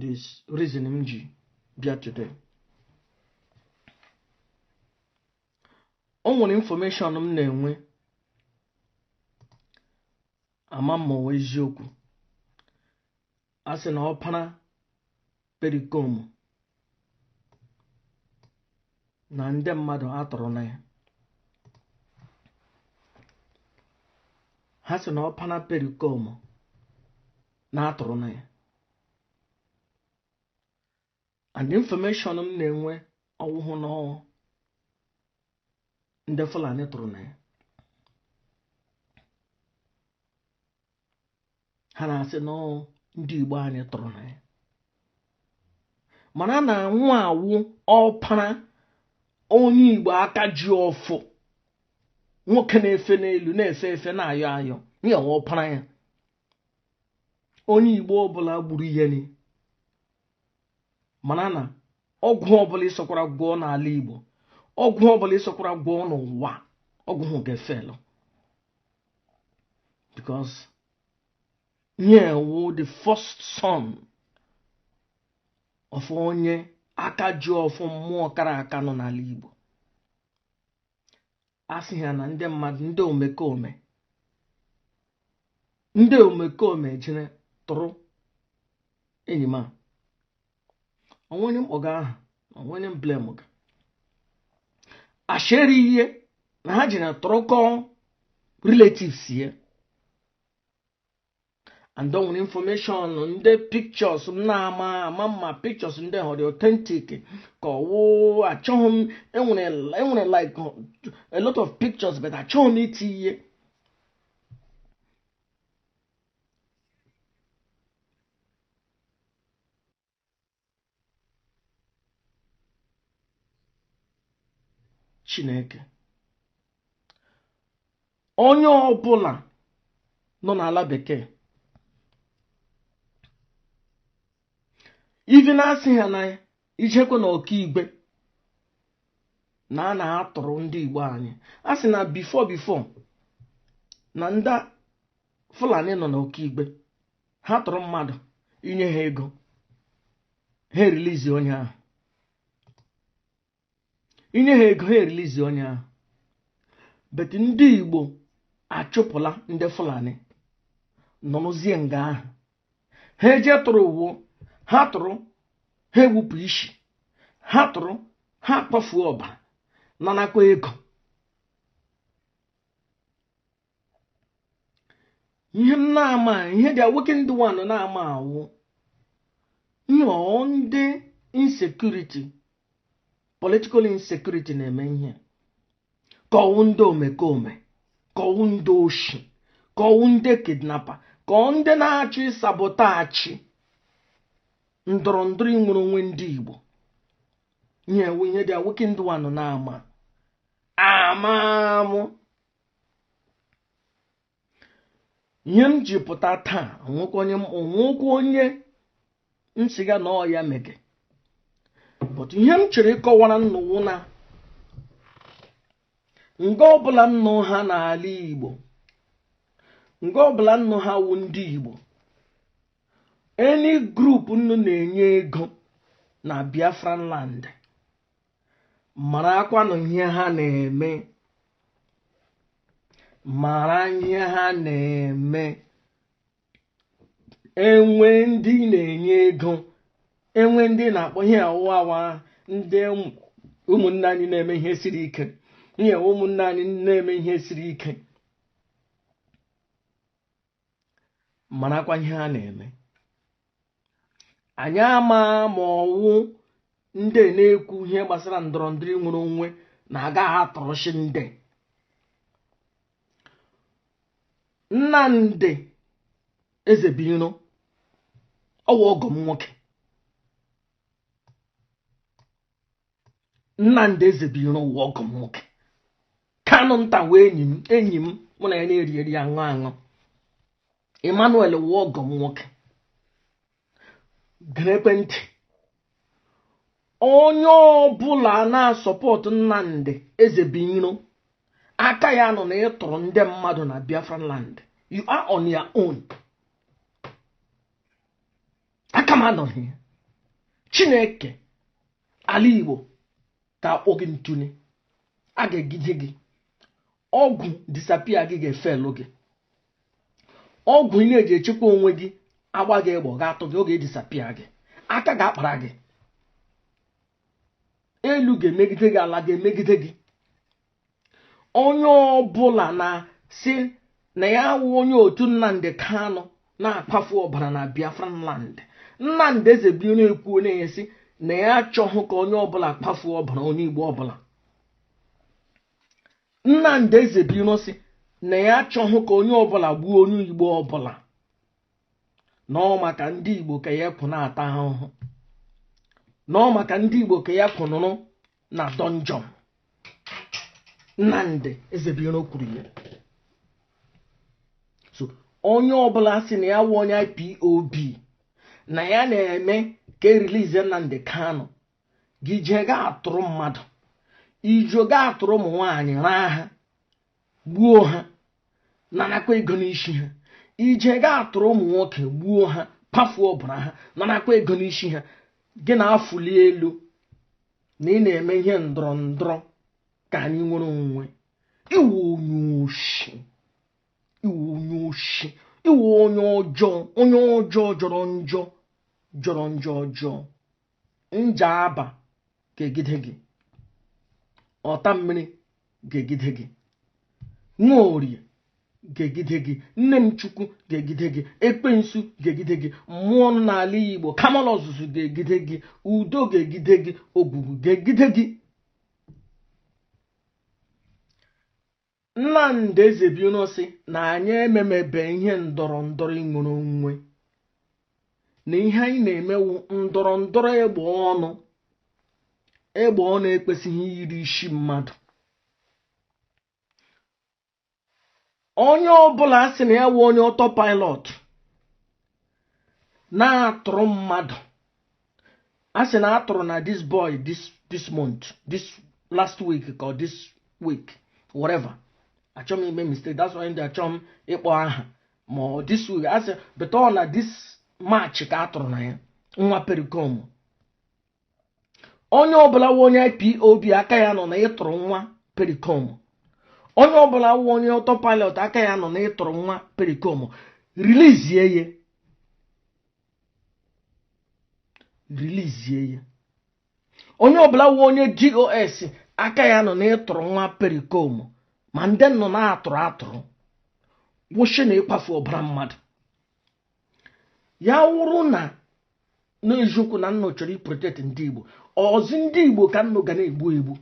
This reason m ji bịa today. O nwere information m na-enwe ama m ma ọ eziokwu. A sị na ọpara Pericoma na ndị mmadụ atọrọ na ya. Ha sị na ọpara Pericoma na atọrọ na ya. And information m na-enwe ọwụhụ na ndị Fulani tụrụ na ya. Ha na-asị na ndị Igbo anyị tụrụ na ya. Mana na-anwụ awụ ọpara onye Igbo aka ji ọfụ, nwoke na-efe n'elu na-efe efe na-ayọ ayọ, ya ọpara ya. Onye Igbo ọbụla gburu ihe ni, mana na ọgwụ ọbụla ịsọkwara gwọọ n'ala Igbo, ọgwụ ọbụla ịsọkwara gwọọ n'ụwa, ọgwụ hụ ga-efelụ. Because here wụ the first son of onye aka ji ọfụ mmụọ kara aka nọ n'ala Igbo. A sị ha na ndị mmadụ ndị omekome jere tụrụ enyi m a. Onwenye mkpọga aha, onwenye blame ga. Asheri ihe na ha jere tụrụkọ relatives ya. And don't information ndị pictures m na-ama ama mma pictures ndị họrọ authentic ka ọwụ achọghị m enwere like a lot of pictures but achọghị m iti ihe. Chineke onye ọbụla nọ n'ala bekee ivi na-asị ha na ijekwe na ọkaigwe na a na-atụrụ ndị Igbo anyị. A sị na before na ndị Fulani nọ n'ọkaigwe ha tụrụ mmadụ inye ha ego ha erilizi onye ahụ, inye ha ego ha erilizi onye ahụ. But ndị Igbo achụpụla ndị Fulani nọrọzie nga ahụ. Ha eje tụrụ uwe ha tụrụ ha ewupụ isi, ha tụrụ ha akpafuo ọbara nanakwa ego. Ihe m na-ama ihe dị awoke ndị one na-ama awụ ihe ọ ndị insecurity, political insecurity na-eme ihe ka ọwụ ndị omekome, ka ọwụ ndị oshi, ka ọwụ ndị kidnapper, ka ọ ndị na-achọ ịsabotachi ndọrọ ndọrọ nwere onwe ndị Igbo. Ihe ewu ihe dị awoke ndị one na-ama ama amụ. Ihe m ji pụta taa onwekwa onye nsiga na ọ ya mege. But ihe m chere ịkọwara nnụwụ na nga ọbụla nnụ ha n'ala Igbo, nga ọbụla nnụ ha wụ ndị Igbo, any group nnu na-enye ego na Biafran land, mara akwanụ ihe ha na-eme, mara ihe ha na-eme. Enwe ndị na-enye ego, enwe ndị na-akpọ ihe ọwụwa ndị ụmụnne anyị na-eme ihe siri ike, ihe ụmụnne anyị na-eme ihe siri ike, marakwa ihe ha na-eme. Anyị ama ma ọwụ ndị na-ekwu ihe gbasara ndọrọ ndọrọ nwere onwe na agaghị atọrọchi ndị. Nnamdi Ezebiro ọwụ ọgọ m nwoke. Nnamdi Ezebiro wụ ọgọ m nwoke. Kanu nta wee enyi m mụ na ya na-eri eri aṅụ aṅụ. Emmanuel wụ ọgọ m nwoke. Gere ekwentị. Onye ọbụla na-asọpọtụ Nnamdi Ezebiro aka ya nọ na ịtụrụ ndị mmadụ na Biafran land. You are on your own. Aka m anọghị. Chineke ala Igbo ga-akpọ gị ntụne, a ga-egide gị. Ọgwụ disappear gị ga-efelụ gị. Ọgwụ ị na-eji echekwa onwe gị agba gị egbe ga-atụ gị oge disappear gị. Aka ga-akpara gị. Elu ga-emegide gị, ala ga-emegide gị. Onye ọbụla na-si na ya wụ onye otu Nnamdi Kanu na-akpafu ọbara na Biafran land. Nnamdi Ezebiro ekwu na-esi na ya achọghị ka onye ọbụla kpafuo ọbara onye Igbo ọbụla. Nnamdi Ezebiro si na ya achọghị ka onye ọbụla gbuo onye Igbo ọbụla. Nọọ maka ndị Igbo ka ya kwụ na-ata ahụhụ. Nọọ maka ndị Igbo ka ya kwụnụrụ na dungeon. Nnamdi Ezebiro kwuru ya. So onye ọbụla sị na ya wụ onye IPOB na ya na-eme ka e release Nnamdi Kanu, gị jee gaa atụrụ mmadụ, ijo gaa atụrụ ụmụ nwaanyị raa ha, gbuo ha, narakwa ego n'isi ha. Ije gaa atụrụ ụmụ nwoke gbuo ha, pafuo ọbara ha, narakwa ego n'isi ha. Gị na-afụli elu na ị na-eme ihe ndọrọ ndọrọ ka anyị nwere onwe. Iwu onye oshi, iwu onye oshi, iwu onye ọjọọ, onye ọjọọ jọrọ njọ, jọrọ njọ ọjọọ. Nja aba ga-egide gị, ọta mmiri ga-egide gị, nwaorie ga-egide gị, nne m Chukwu ga-egide gị, ekwensu ga-egide gị, mmụọ nọ n'ala Igbo kamal ọzụzụ ga-egide gị, udo ga-egide gị, ogwugwu ga-egide gị. Nnamdi Ezebiro sị na anyị ememebe ihe ndọrọ ndọrọ inwere onwe, na ihe anyị na-emewu ndọrọ ndọrọ egbe ọnụ. Egbe ọnụ ekwesịghị iri isi mmadụ. Onye ọbụla sị na ya wụ onye autopilot na-atụrụ mmadụ, a sị na atụrụ na this boy this month, this last week or this week, whatever. Achọ m ime mistake, that's why ndị achọ m ịkpọ aha ma ọ this week, a sị but ọ na this March ka atụrụ na ya nwa perikom. Onye ọbụla wụ onye IPOB aka ya nọ na ịtụrụ nwa perikom. Onye ọbụla wụ onye autopilot aka ya nọ na ịtụrụ nwa perikom, release ya, release ya. Onye ọbụla wụ onye DOS aka ya nọ na ịtụrụ nwa perikom, ma ndị nọ na-atụrụ atụrụ, kwụsị na ịkwafu ọbara mmadụ. Ya wụrụ na n'eziokwu na nnụ chọrọ iprotect ndị Igbo, ọzi ndị Igbo ka nnụ ga na-egbu egbu.